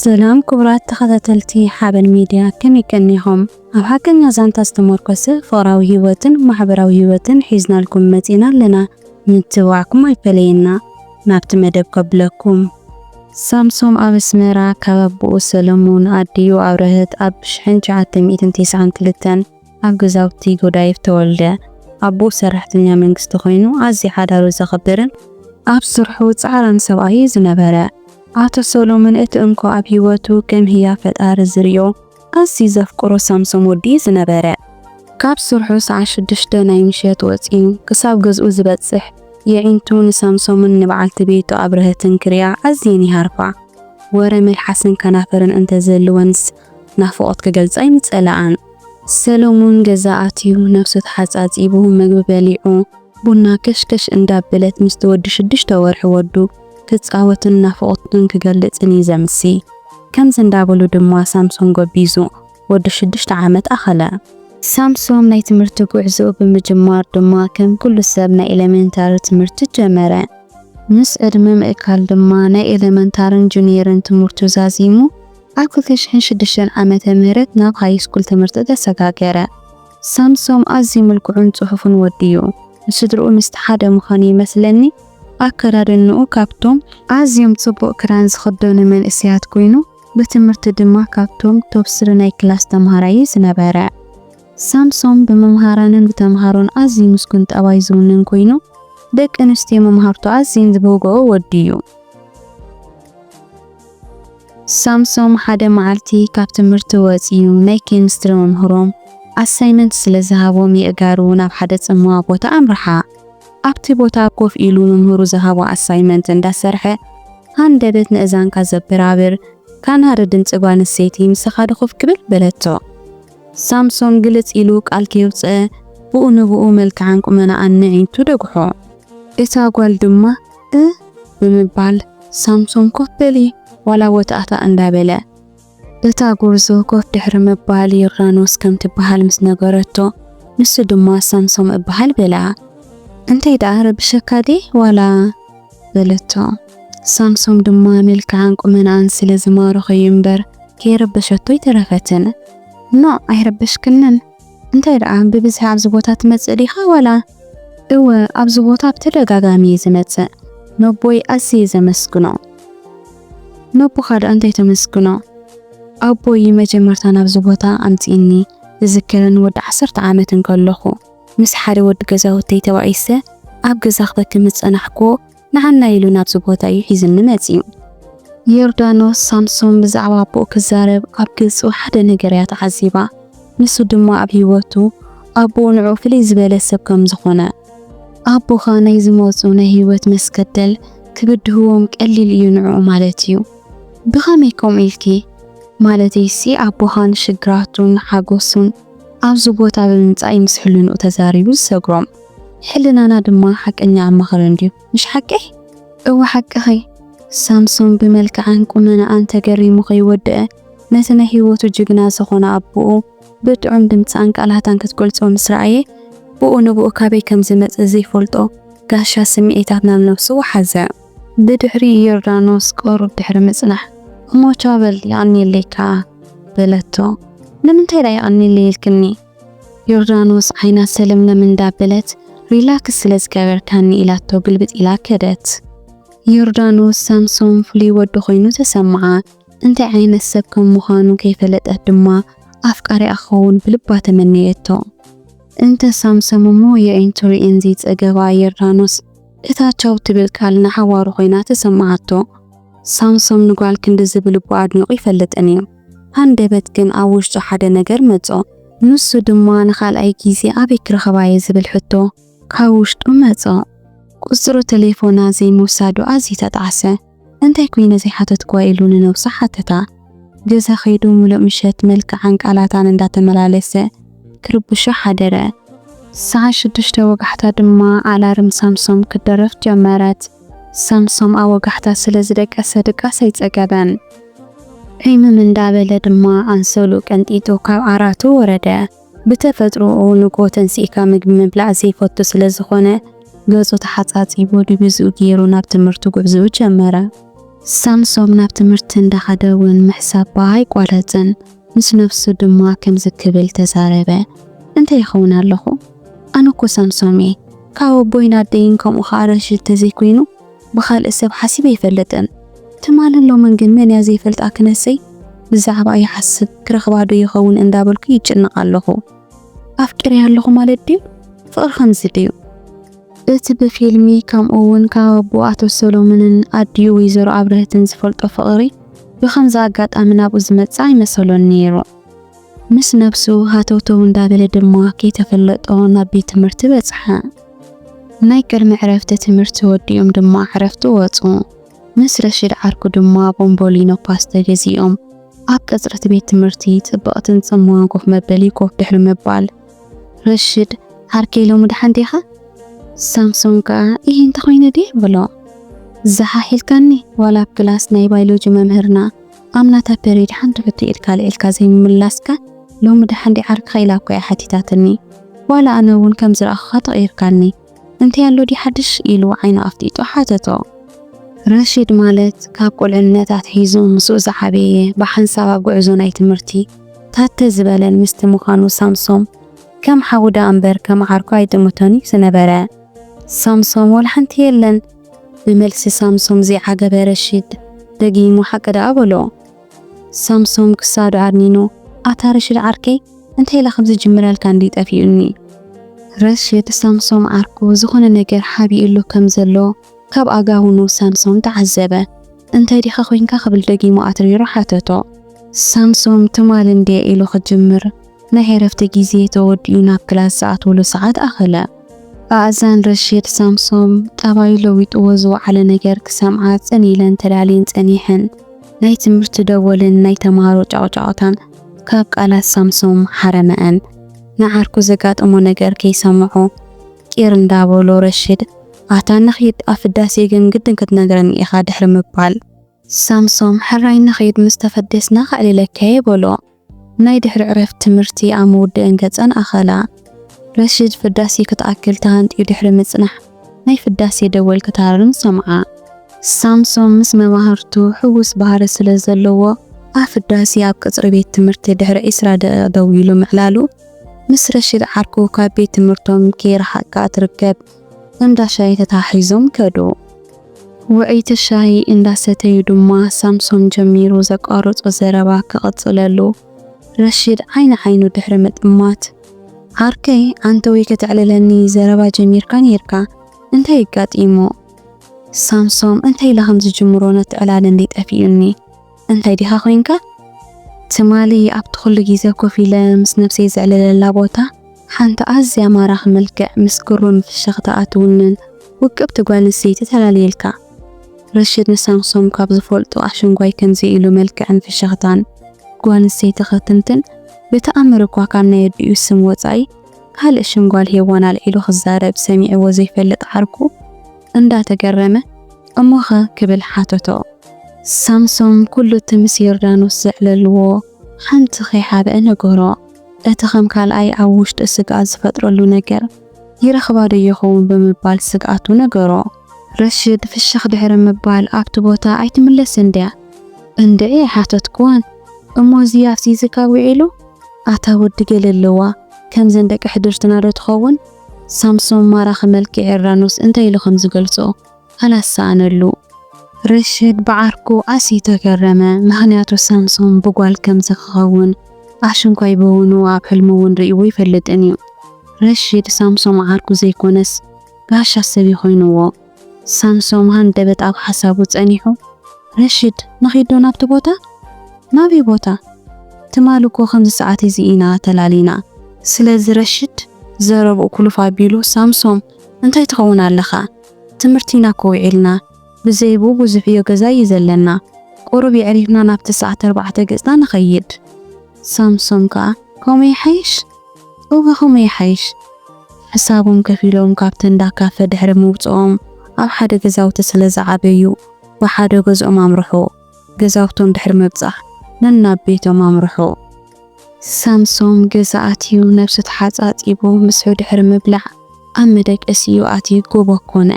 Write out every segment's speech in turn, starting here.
ሰላም ክቡራት ተኸታተልቲ ሓበን ሚድያ፣ ከመይ ቀኒኹም? ኣብ ሓቀኛ ዛንታ ዝተመርኮሰ ፍቕራዊ ህይወትን ማሕበራዊ ህይወትን ሒዝናልኩም መጺና ኣለና። ምትብባዕኩም ኣይፈለየና። ናብቲ መደብ ከብለኩም። ሳምሶም ኣብ ኣስመራ ካብ ኣቦኡ ሰለሙን ኣዲኡ ኣብረህት ኣብ ሽሕን ትሽዓተ ሚእትን ተስዓን ክልተን ኣብ ገዛውቲ ጎዳይፍ ተወልደ። ኣቦኡ ሰራሕተኛ መንግስቲ ኮይኑ ኣዝዩ ሓዳሩ ዘኽብርን ኣብ ስርሑ ጻዕራን ሰብኣይ እዩ ዝነበረ። ኣቶ ሰሎሞን እቲ እንኮ ኣብ ህይወቱ ከም ህያ ፈጣሪ ዝርእዮ ኣዝዩ ዘፍቅሮ ሳምሶም ወዲ እዩ ዝነበረ። ካብ ስርሑ ሰዓት ሽዱሽተ ናይ ምሸት ወጺኡ ክሳብ ገዝኡ ዝበጽሕ የዒንቱ ንሳምሶምን ንበዓልቲ ቤቱ ኣብረህትን ክሪኣ ኣዝየን ይሃርፋ። ወረ መልሓስን ከናፍርን እንተዝህልወንስ ናፍቖት ክገልጻ ኣይምጸለኣን። ሰሎሙን ገዛ ኣትዩ ነብሱ ተሓጻጺቡ ምግቢ በሊዑ ቡና ከሽከሽ እንዳበለት ምስቲ ወዲ ሽዱሽተ ወርሒ ወዱ ክጻወትን ናፍቖቱን ክገልጽን እዩ ዘምሲ። ከምዚ እንዳበሉ ድማ ሳምሶም ጎቢዙ ወዲ ሽዱሽተ ዓመት ኣኸለ። ሳምሶም ናይ ትምህርቲ ጉዕዞኡ ብምጅማር ድማ ከም ኩሉ ሰብ ናይ ኤለመንታሪ ትምህርቲ ጀመረ። ምስ ዕድመ ምእካል ድማ ናይ ኤለመንታርን ጁኒየርን ትምህርቱ ዛዚሙ ኣብ ክልተ ሽሕን ሽዱሽተን ዓመተ ምህረት ናብ ሃይ ስኩል ትምህርቲ ተሰጋገረ። ሳምሶም ኣዝዩ ምልኩዕን ጽፉፍን ወዲ እዩ። ንስድርኡ ምስቲ ሓደ ምዃኑ ይመስለኒ። ኣከዳድንኡ ካብቶም ኣዝዮም ጽቡቕ ክዳን ዝኽደኑ መንእሰያት ኮይኑ፣ ብትምህርቲ ድማ ካብቶም ቶፕ ስሪ ናይ ክላስ ተምሃራይ እዩ ዝነበረ። ሳምሶም ብመምሃራንን ብተምሃሮን ኣዝዩ ምስጉን ጠባይ ዝውንን ኮይኑ፣ ደቂ ኣንስትዮ መምሃርቱ ኣዝየን ዝብህግኦ ወዲ እዩ። ሳምሶም ሓደ መዓልቲ ካብ ትምህርቲ ወጺኡ ናይ ኬሚስትሪ መምህሮም ኣሳይመንት ስለ ዝሃቦም የእጋሩ ናብ ሓደ ጽምዋ ቦታ ኣምርሓ። ኣብቲ ቦታ ኮፍ ኢሉ መምህሩ ዝሃቦ ኣሳይመንት እንዳሰርሐ ሃንደበት ንእዛንካ ዘበራብር ካናሪ ድምጺ ጓል ኣንስተይቲ "ምሳኻ ዶ ኮፍ ክብል?" በለቶ። ሳምሶም ግልጽ ኢሉ ቃል ከየውጽአ ብኡ ንብኡ መልክዓን ቁመናኣን ንዒንቱ ደግሖ። እታ ጓል ድማ "እ" ብምባል "ሳምሶም ኮፍ በሊ" ዋላ ወታእታ እንዳበለ እታ ጎርዞ ኮፍ ድሕሪ ምባል ዮርዳኖስ ከም ትበሃል ምስ ነገረቶ ንሱ ድማ "ሳምሶም እበሃል" በላ። "እንታይ ደኣ ረብሸካ ድየ ዋላ?" በለቶ። ሳምሶም ድማ መልክዓን ቁመናኣን ስለ ዝማረኸ እዩ እምበር ከይረበሸቶ ኣይተረፈትን። "ኖእ፣ ኣይረበሽክንን። እንታይ ደኣ ብብዝሒ ኣብዚ ቦታ ትመጽእ ዲኻ ዋላ?" "እወ፣ ኣብዚ ቦታ ብተደጋጋሚ እየ ዝመጽእ። ነቦይ ኣዝየ ዘመስግኖ." "ነቦኻ ደኣ እንታይ ተመስግኖ?" "ኣቦይ መጀመርታ ናብዚ ቦታ ኣምጺእኒ ዝዝክርን ወዲ ዓሰርተ ዓመት እንከለኹ ምስ ሓደ ወዲ ገዛውተይ ተባኢሰ ኣብ ገዛ ክበኪ ምስ ጸናሕኩዎ ንዓና ኢሉ ናብዚ ቦታ እዩ ሒዝኒ መጺኡ።" ዮርዳኖስ ሳምሶም ብዛዕባ ኣቦኡ ክዛረብ ኣብ ገጹ ሓደ ነገር እያ ተዓዚባ። ንሱ ድማ ኣብ ህይወቱ ኣቦኡ ንዕኡ ፍልይ ዝበለ ሰብ ከም ዝኾነ፣ ኣቦኻ ናይ ዝመጹ ናይ ህይወት መስገደል ክብድህዎም ቀሊል እዩ ንዕኡ ማለት እዩ። ብኸመይ ከምኡ ኢልኪ? ማለተይሲ ኣቦኻ ንሽግራቱን ሓጎሱን ኣብዚ ቦታ ብምምጻእ እዩ ምስ ሕልንኡ ተዛሪቡ ዝሰግሮም። ሕልናና ድማ ሓቀኛ ኣማኸሪ እንድዩ። ምሽ ሓቀይ? እወ ሓቅኺ። ሳምሶም ብመልክዓን ቁመናኣን ተገሪሙ ከይወደአ ነቲ ናይ ህይወቱ ጅግና ዝኾነ ኣቦኡ ብጥዑም ድምጻን ቃላታን ክትገልጾ ምስ ረኣየ ብኡ ንብኡ ካበይ ከም ዝመጸ ዘይፈልጦ ጋሻ ስምዒታት ናብ ነብሱ ወሓዘ። ብድሕሪ ዮርዳኖስ ቁሩብ ድሕሪ ምጽናሕ "እሞ ቻው በል የቐንየለይ ከኣ" በለቶ። "ንምንታይ ደኣ የቐንየለይ ኢልክኒ?" ዮርዳኖስ ዓይና ሰለምለም እንዳበለት "ሪላክስ ስለ ዝገበርካኒ" ኢላቶ ግልብጥ ኢላ ከደት። ዮርዳኖስ ሳምሶም ፍሉይ ወዲ ኮይኑ ተሰምዓ። እንታይ ዓይነት ሰብ ከም ምዃኑ ከይፈለጠት ድማ ኣፍቃሪኣ ክኸውን ብልባ ተመነየቶ። እንተ ሳምሶም እሞ የዒንቱ ርእየን ዘይጸገባ ዮርዳኖስ እታ ቻው ትብል ቃል ንሓዋሩ ኮይና ተሰምዓቶ። ሳምሶም ንጓል ክንድዚ ብልቡ ኣድኒቑ ይፈልጥን እዩ። ሃንደበት ግን ኣብ ውሽጡ ሓደ ነገር መጾ። ንሱ ድማ ንኻልኣይ ግዜ ኣበይ ክረኽባ እየ ዝብል ሕቶ ካብ ውሽጡ መጾ። ቁጽሪ ተሌፎና ዘይምውሳዱ ኣዝዩ ተጣዕሰ። እንታይ ኮይነ ዘይሓተትክዋ ኢሉ ንነብሱ ሓተታ። ገዛ ከይዱ ምሉእ ምሸት መልክዓን ቃላታን እንዳተመላለሰ ክርብሾ ሓደረ። ሰዓት ሽዱሽተ ወጋሕታ ድማ ኣላርም ሳምሶም ክደርፍ ጀመረት። ሳምሶም ኣብ ወጋሕታ ስለ ዝደቀሰ ድቃስ ኣይጸገበን። ዕምም እንዳበለ ድማ ኣንሶሉ ቀንጢጡ ካብ ዓራቱ ወረደ። ብተፈጥሮኡ ንግሆ ተንሲእካ ምግቢ ምብላዕ ዘይፈቱ ስለ ዝኾነ፣ ገጹ ተሓጻጺቡ ድቪዝኡ ገይሩ ናብ ትምህርቱ ጉዕዞኡ ጀመረ። ሳምሶም ናብ ትምህርቲ እንዳኸደ እውን ምሕሳብ ኣይቋረጽን። ምስ ነፍሱ ድማ ከምዚ ክብል ተዛረበ፣ "እንታይ ይኸውን ኣለኹ? ኣነ እኮ ሳምሶም እየ። ካብ ኣቦይን ኣደይን ከምኡ ኸኣ ረሽድ ተዘይኮይኑ ብኻልእ ሰብ ሓሲበ ኣይፈልጥን። ትማልን ሎምን ግን መን እያ ዘይፈልጣ ክነሰይ? ብዛዕባ ይሓስብ ክረኽባ ዶ ይኸውን እንዳበልኩ ይጭነቕ ኣለኹ። ኣፍቂረያ ኣለኹ ማለት ድዩ? ፍቕሪ ከምዚ ድዩ?" እቲ ብፊልሚ ከምኡ እውን ካብ ኣቦ ኣቶ ሰሎሞንን ኣዲኡ ወይዘሮ ኣብርህትን ዝፈልጦ ፍቕሪ ብኸምዚ ኣጋጣሚ ናብኡ ዝመጽእ ኣይመሰሎን ነይሩ። ምስ ነብሱ ሃተውተው እንዳበለ ድማ ከይተፈለጦ ናብ ቤት ትምህርቲ በጽሐ። ናይ ቅድሚ ዕረፍቲ ትምህርቲ ወዲኦም ድማ ዕረፍቲ ወጹ። ምስ ረሽድ ዓርኩ ድማ ቦምቦሊኖ ፓስተ ገዚኦም ኣብ ቀጽሪ እቲ ቤት ትምህርቲ ጽብቕትን ጽምዋን ኮፍ መበሊ ኮፍ ድሕሪ ምባል፣ "ረሽድ ዓርከይ ሎሚ ደሓን ዲኻ?" ሳምሶም ከኣ "እሂ እንተኾይነ ድየ?" በሎ። "ዝሓሕ ኢልካኒ፣ ዋላ ኣብ ክላስ ናይ ባዮሎጂ መምህርና ኣብ ናታ ፔሬድ ሓንቲ ሕቶ ኢልካ ኣልዒልካ ዘይምምላስካ ሎሚ ደሓን ድየ ዓርክኻ ኢላ እኮ እያ ሓቲታትኒ። ዋላ ኣነ እውን ከም ዝረኣኹኻ ተቐይርካኒ። እንታይ ኣሎ ድዩ ሓድሽ?" ኢሉ ዓይኑ ኣፍጢጡ ሓተቶ። ረሺድ ማለት ካብ ቁልዕነት ኣትሒዙ ምስኡ ዝዓበየ፣ ብሓንሳብ ኣብ ጉዕዞ ናይ ትምህርቲ ታተ ዝበለን ምስቲ ምዃኑ ሳምሶም ከም ሓዉ ደኣ እምበር ከም ዓርኩ ኣይጥምቶን እዩ ዝነበረ። ሳምሶም ወላ ሓንቲ የለን። ብመልሲ ሳምሶም ዘይዓገበ ረሺድ ደጊሙ ሓቂ ደኣ በሎ። ሳምሶም ክሳዱ ዓርኒኑ፣ "ኣታ ረሽድ ዓርከይ፣ እንታይ ኢላ ከምዚ ጅምረልካ እንዲ ጠፊኡኒ?" ረሽድ ሳምሶም ዓርኩ ዝኾነ ነገር ሓቢኡሉ ከም ዘሎ ካብ ኣጋውኑ ሳምሶም ተዓዘበ። "እንታይ ዲኻ ኮይንካ?" ክብል ደጊሙ ኣትሪሩ ሓተቶ። ሳምሶም ትማል እንድየ ኢሉ ክጅምር፣ ናይ ዕረፍቲ ግዜ ተወዲኡ ናብ ክላስ ዝኣትወሉ ሰዓት ኣኸለ። ኣእዛን ረሽድ ሳምሶም ጠባዩ ለዊጥዎ ዝወዓለ ነገር ክሰምዓ ጽን ኢለን ተላልየን ጸኒሐን። ናይ ትምህርቲ ደወልን ናይ ተማሃሮ ጫቕጫቕታን ካብ ቃላት ሳምሶም ሓረመአን። ንዓርኩ ዘጋጠሞ ነገር ከይሰምዖ ቂር እንዳበሎ ረሽድ፣ "ኣታ ንኺድ፣ ኣፍዳሴ ግን ግድን ክትነግረኒ ኢኻ" ድሕሪ ምባል፣ ሳምሶም፣ "ሕራይ ንኺድ፣ ምስ ተፈደስና ከዕልለካ'የ" በሎ። ናይ ድሕሪ ዕረፍቲ ትምህርቲ ኣብ ምውድእን ገጸን ኣኸላ። ረሽድ ፍዳሴ ክትኣክል ተሃንጥዩ ድሕሪ ምጽናሕ፣ ናይ ፍዳሴ ደወል ክተሃርም ሰምዓ። ሳምሶም ምስ መማህርቱ ሕዉስ ባህሪ ስለ ዘለዎ፣ ኣብ ፍዳሴ ኣብ ቀጽሪ ቤት ትምህርቲ ድሕሪ ዒስራ ደቂቕ ደው ኢሉ ምዕላሉ፣ ምስ ረሽድ ዓርኩ ካብ ቤት ትምህርቶም ከይረሓቕካ እትርከብ እንዳ ሻሂ ተታሒዞም ከዱ። ውዕይቲ ሻሂ እንዳሰተዩ ድማ ሳምሶም ጀሚሩ ዘቋረጾ ዘረባ ክቕጽለሉ ረሺድ ዓይኒ ዓይኑ ድሕሪ ምጥማት፣ "ዓርከይ፣ ኣንተ ወይ ከተዕልለኒ ዘረባ ጀሚርካ ኔርካ፣ እንታይ ኣጋጢሙ?" ሳምሶም፣ "እንታይ ኢለ ከም ዝጅምሮ ነቲ ዕላል እንዲ ጠፊኡኒ። እንታይ ዲኻ ኮይንካ?" ትማሊ ኣብቲ ኩሉ ግዜ ኮፍ ኢለ ምስ ነብሰይ ዘዕልለላ ቦታ ሓንቲ ኣዝያ ማራኺ መልክዕ ምስ ግሩም ፍሽኽታ ኣትውንን ውቅብቲ ጓል ኣንስተይቲ ተላልየልካ። ረሽድ ንሳምሶም ካብ ዝፈልጦ ኣሽንጓይ ከምዚ ኢሉ መልክዕን ፍሽኽታን ጓል ኣንስተይቲ ክትንትን ብተኣምር እኳ ካብ ናይ ኣዲኡ ስም ወጻኢ ካልእ ሽም ጓል ሄዋን ኣልዒሉ ክዛረብ ሰሚዕዎ ዘይፈልጥ ዓርኩ እንዳተገረመ፣ "እሞኸ?" ክብል ሓተቶ። ሳምሶም ኩሉ እቲ ምስ ዮርዳኖስ ዘዕለልዎ ሓንቲ ከይሓብአ ነገሮ። እቲ ከም ካልኣይ ኣብ ውሽጡ ስግኣት ዝፈጥረሉ ነገር ይረኽባ ዶ ይኸውን ብምባል ስግኣቱ ነገሮ። ረሽድ ፍሽኽ ድሕሪ ምባል፣ "ኣብቲ ቦታ ኣይትምለስን ድያ?" "እንድዒ ኣይሓተትክዋን፣ እሞ እዚ ኣፍዚዝካ ውዒሉ?" "ኣታ ወዲ ገለ ኣለዋ፣ ከምዘን ደቂ ሕድርትና ዶ ትኸውን?" ሳምሶም ማራኺ መልክዕ ዮርዳኖስ እንታይ ኢሉ ከም ዝገልጾ ኣላሰኣነሉ። ረሽድ ብዓርኩ ኣዝዩ ተገረመ፣ ምኽንያቱ ሳምሶም ብጓል ከምዚ ክኸውን ኣሽንኳይ ብውኑ ኣብ ሕልሙ እውን ርእይዎ ኣይፈልጥን እዩ። ረሽድ ሳምሶም ዓርኩ ዘይኮነስ ጋሻ ሰብ እዩ ኮይንዎ። ሳምሶም ሃንደበት ኣብ ሓሳቡ ጸኒሑ፣ "ረሽድ፣ ንኺድ ዶ ናብቲ ቦታ?" "ናበይ ቦታ?" "ትማሊ እኮ ከምዚ ሰዓት እዚ ኢና ተላሊና።" ስለዚ ረሽድ ዘረብኡ ኩልፍ ኣቢሉ፣ "ሳምሶም፣ እንታይ ትኸውን ኣለኻ? ትምህርቲ ኢና እኮ ውዒልና፣ ብዘይብኡ ብዙሕ ዕዮ ገዛ እዩ ዘለና። ቁሩብ የዕሪፍና ናብቲ ሰዓት ኣርባዕተ ገጽና ንኸይድ።" ሳምሶም ከኣ፣ "ከምኡ ይሓይሽ?" "እወ፣ ከምኡ ይሓይሽ።" ሕሳቦም ከፊሎም ካብቲ እንዳ ካፈ ድሕሪ ምውጽኦም፣ ኣብ ሓደ ገዛውቲ ስለ ዝዓበዩ፣ ብሓደ ገዝኦም ኣምርሑ። ገዛውቶም ድሕሪ ምብጻሕ፣ ነናብ ቤቶም ኣምርሑ። ሳምሶም ገዛ ኣትዩ፣ ነብሱ ተሓጻጺቡ፣ ምስሑ ድሕሪ ምብላዕ፣ ኣብ መደቀሲኡ ኣትዩ ጎቦ ኮነ።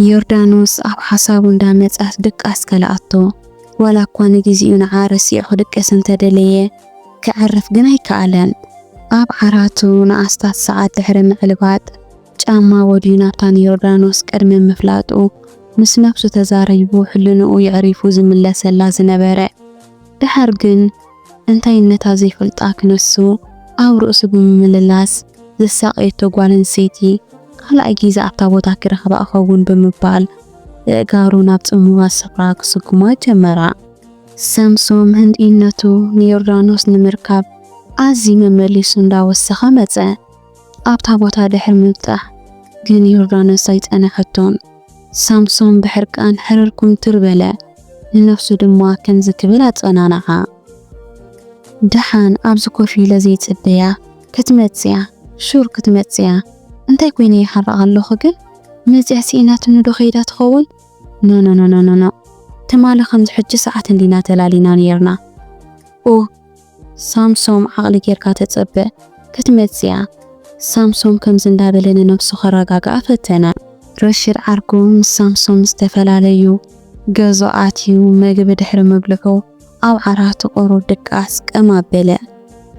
ዮርዳኖስ ኣብ ሓሳቡ እንዳመጻት ድቃስ ከልኣቶ። ዋላ እኳ ንግዜኡ ንዓ ረሲዑ ክድቅስ እንተደለየ፣ ክዕርፍ ግን ኣይከኣለን። ኣብ ዓራቱ ንኣስታት ሰዓት ድሕሪ ምዕልባጥ፣ ጫማ ወድዩ ናብታ ንዮርዳኖስ ቅድሚ ምፍላጡ፣ ምስ ነብሱ ተዛሪቡ ሕልንኡ የዕሪፉ ዝምለሰላ ዝነበረ። ድሓር ግን እንታይ ነታ ዘይፈልጣ ክነሱ ኣብ ርእሱ ብምምልላስ ዘሳቐየቶ ጓል ኣንስተይቲ ካልኣይ ግዜ ኣብታ ቦታ ክረኽባ እኸውን ብምባል ኣእጋሩ ናብ ጽምዋ ስፍራ ክስጉማ ጀመራ። ሳምሶም ህንጥይነቱ ንዮርዳኖስ ንምርካብ ኣዝዩ መመሊሱ እንዳወሰኸ መጸ። ኣብታ ቦታ ድሕሪ ምብጻሕ ግን ዮርዳኖስ ኣይጸንሐቶን። ሳምሶም ብሕርቃን ሕርር ኩምትር በለ። ንነፍሱ ድማ ከምዚ ክብል ኣጸናንዓ። ደሓን ኣብዚ ኮፍ ኢለ ዘይጽበያ ክትመጽያ፣ ሹር ክትመጽያ። እንታይ ኮይነ ይሓርቕ ኣለኹ ግን? መጽያ ስኢናትኒ ዶ ከይዳ ትኸውን? ኖ፣ ኖ፣ ኖ፣ ኖ፣ ኖ፣ ኖ። ትማሊ ከምዚ ሕጂ ሰዓት እንዲና ተላሊና ነይርና። ኡ፣ ሳምሶም ዓቕሊ ጌርካ ተጸበ። ክትመጽያ። ሳምሶም ከምዚ እንዳበለ ንነብሱ ከረጋግኣ ፈተነ። ረሽድ ዓርኩ ምስ ሳምሶም ዝተፈላለዩ ገዝኦ ኣትዩ መግቢ ድሕሪ ምብልዑ ኣብ ዓራቱ ቁሩብ ድቃስ ቀም ኣበለ።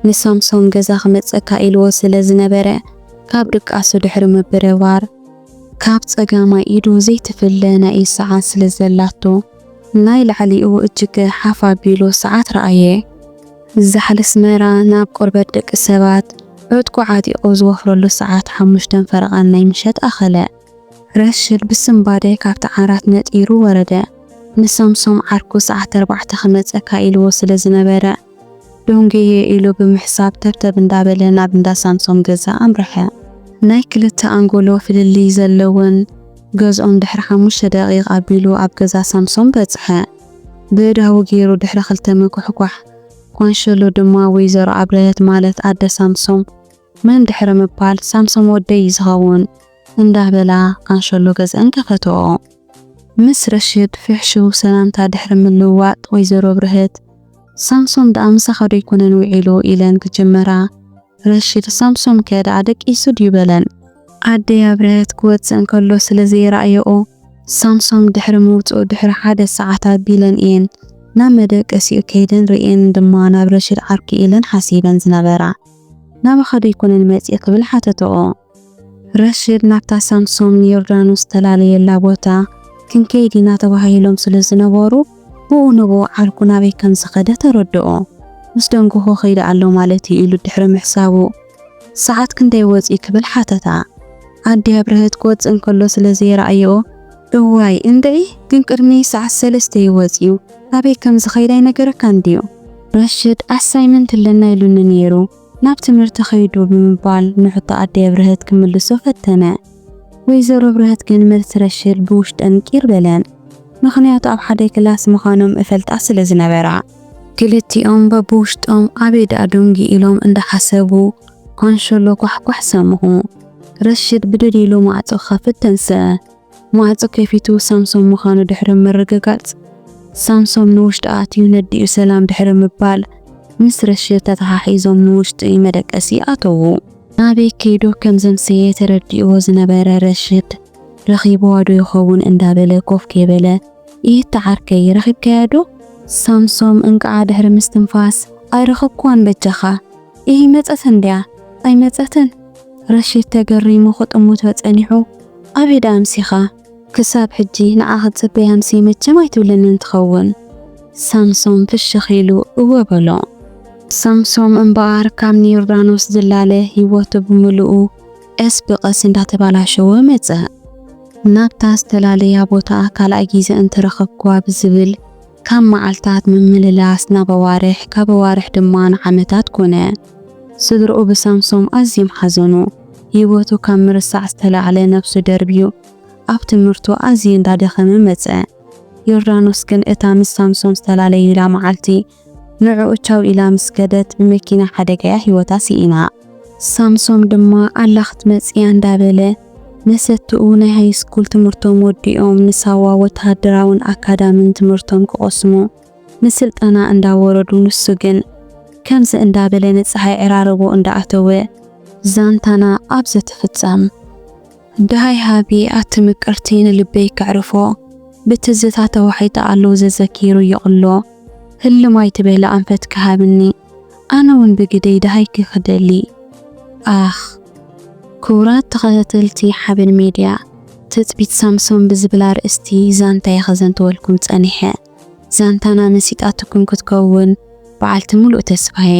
ንሳምሶም ገዛ ክመጸካ ኢልዎ ስለ ዝነበረ ካብ ድቃሱ ድሕሪ ምብርባር ካብ ጸጋማይ ኢዱ ዘይትፍለ ናይ ኢድ ሰዓት ስለ ዘላቶ ናይ ላዕሊኡ እጅገ ሓፍ ኣቢሉ ሰዓት ረኣየ። ዛሕሊ ኣስመራ ናብ ቆርበት ደቂ ሰባት ዕጥቁ ዓጢቑ ዝወፍረሉ ሰዓት ሓሙሽተን ፈረቓን ናይ ምሸት ኣኸለ። ረሽድ ብስንባደ ካብቲ ዓራት ነጢሩ ወረደ። ንሳምሶም ዓርኩ ሰዓት ኣርባዕተ ክመጸካ ኢልዎ ስለ ዝነበረ፣ ደንጉየ ኢሉ ብምሕሳብ ተብተብ እንዳበለ ናብ እንዳ ሳምሶም ገዛ ኣምርሐ። ናይ ክልተ ኣንጎሎ ፍልልይ ዘለወን ገዝኦም ድሕሪ ሓሙሽተ ደቂቕ ኣቢሉ ኣብ ገዛ ሳምሶም በጽሐ። ብእዳዉ ገይሩ ድሕሪ ክልተ ምኩሕኳሕ፣ ኳንሸሎ ድማ ወይዘሮ ኣብረሀት ማለት ኣደ ሳምሶም መን ድሕሪ ምባል ሳምሶም ወደይ እዩ ዝኸውን እንዳበላ ኳንሸሎ ገዝአን ከፈትኦ። ምስ ረሽድ ፍሕሽው ሰላምታ ድሕሪ ምልውዋጥ ወይዘሮ ኣብረሀት ሳምሶም ደኣ ምሳኻ ዶ ኣይኮነን ውዒሉ ኢለን ክጅምራ፣ ረሽድ ሳምሶም ከ ደኣ ደቂሱ ድዩ በለን። ኣደይ ኣብረሀት ክወጽእ እንከሎ ስለ ዘይረኣየኦ ሳምሶም ድሕሪ ምውጽኡ ድሕሪ ሓደ ሰዓት ኣቢለን እየን ናብ መደቀሲኡ ከይደን ርእየን ድማ ናብ ረሽድ ዓርኪ ኢለን ሓሲበን ዝነበራ። ናባኻ ዶ ኣይኮነን መጺእ ክብል ሓተተኦ። ረሽድ ናብታ ሳምሶም ንዮርዳኖስ ዝተላለየላ ቦታ ክንከይድ ኢና ተባሂሎም ስለ ዝነበሩ ብኡ ንብኡ ዓርኩ ናበይ ከም ዝኸደ ተረድኦ። ምስ ደንጎኾ ከይደ ኣሎ ማለት እዩ ኢሉ ድሕሪ ምሕሳቡ ሰዓት ክንደይ ወጺኡ ክብል ሓተታ። ኣዲ ኣብርሀት ክወጽእ እንከሎ ስለ ዘይረኣየኦ እዋይ እንድዒ ግን ቅድሚ ሰዓት ሰለስተ እዩ ወጺኡ ኣበይ ከም ዝኸይድ ኣይነገረካን ድዩ? ረሽድ ኣሳይመንት ኣለና ኢሉኒ ነይሩ ናብ ትምህርቲ ከይዱ ብምባል ንሕቶ ኣዲ ኣብርሀት ክምልሶ ፈተነ። ወይዘሮ ኣብርሀት ግን መልሲ ረሽድ ብውሽጠን ቂር በለን። ምኽንያቱ ኣብ ሓደ ክላስ ምዃኖም እፈልጣ ስለ ዝነበራ። ክልቲኦም በብውሽጦም ኣበይ ደኣ ደንጉ ኢሎም እንዳሓሰቡ ኳንሸሎ ኳሕኳሕ ሰምዑ። ረሽድ ብድድ ኢሉ ማዕጾ ክኸፍት ተንስአ። ማዕጾ ከፊቱ ሳምሶም ምዃኑ ድሕሪ ምርግጋጽ ሳምሶም ንውሽጢ ኣትዩ ነዲኡ ሰላም ድሕሪ ምባል ምስ ረሽድ ተተሓሒዞም ንውሽጢ መደቀሲ ኣተዉ። ናበይ ከይዱ ከም ዘምሰየ ተረዲእዎ ዝነበረ ረሽድ ረኺብዋ ዶ ይኸውን እንዳበለ ኮፍ ከይበለ፣ ይህተ ዓርከይ ረኺብካያ ዶ? ሳምሶም እንቅዓ ድሕሪ ምስትንፋስ፣ ኣይረኸብክዋን በጃኻ። እሂ መጸት እንድያ ኣይመጸትን? ረሺድ ተገሪሙ ክጥምቶ ጸኒሑ፣ ኣበይ ደኣ ኣምሲኻ? ክሳብ ሕጂ ንዓ ክትጽበያ ኣምስየ መቸም ኣይትብለንን ትኸውን። ሳምሶም ፍሽኽ ኢሉ እወ በሎ። ሳምሶም እምበኣር ካብ ንዮርዳኖስ ዝላለ ህይወቱ ብምሉኡ ቀስ ብቐስ እንዳተባላሸወ መጸ። ናብታ ዝተፈላለያ ቦታ ካልኣይ ግዜ እንተረኸብክዋ ብዝብል ካብ መዓልታት ምምልላስ ናብ ኣዋርሕ፣ ካብ ኣዋርሕ ድማ ንዓመታት ኮነ። ስድርኡ ብሳምሶም ኣዝዮም ሓዘኑ። ህይወቱ ካብ ምርሳዕ ዝተላዕለ ነብሱ ደርብዩ ኣብ ትምህርቱ ኣዝዩ እንዳደኸመ መጸ። ዮርዳኖስ ግን እታ ምስ ሳምሶም ዝተፈላለዩላ መዓልቲ ንዕኡ ቻው ኢላ ምስ ከደት ብመኪና ሓደጋ እያ ህይወታ ስኢና። ሳምሶም ድማ ኣላ ክትመጽእ እያ እንዳበለ መሰትኡ ናይ ሃይስኩል ትምህርቶም ወዲኦም ንሳዋ ወተሃደራውን ኣካዳምን ትምህርቶም ክቐስሙ ንስልጠና እንዳወረዱ ንሱ ግን ከምዚ እንዳበለ ንጸሓይ ዕራርቦ እንዳኣተወ ዛንታና ኣብ ዘትፍጸም። ደሃይ ሃቢ ኣቲ ምቅርቲ ንልበይ ከዕርፎ ብትዝታ ተዋሒጠ ኣሎ ዘዘኪሩ ይቕሎ ህልም ኣይትበሊ ኣንፈትኪ ሃብኒ ኣነ እውን ብግደይ ደሃይኪ ክደሊ ኣኽ ክቡራት ተኸታተልቲ ሓበን ሜድያ ትጽቢት ሳምሶን ብዝብል ኣርእስቲ ዛንታ የኸዘንተወልኩም ጸኒሐ ዛንታና መሲጣትኩም ክትከውን በዓልቲ ሙሉእ ተስፋየ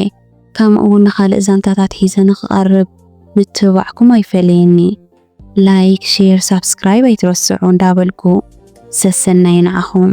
ከምኡ እውን ንኻልእ ዛንታታት ሒዘ ንክቐርብ ምትብባዕኩም ኣይፈለየኒ like share subscribe ኣይትረስዑ እንዳበልኩ ሰሰናይ ንዓኹም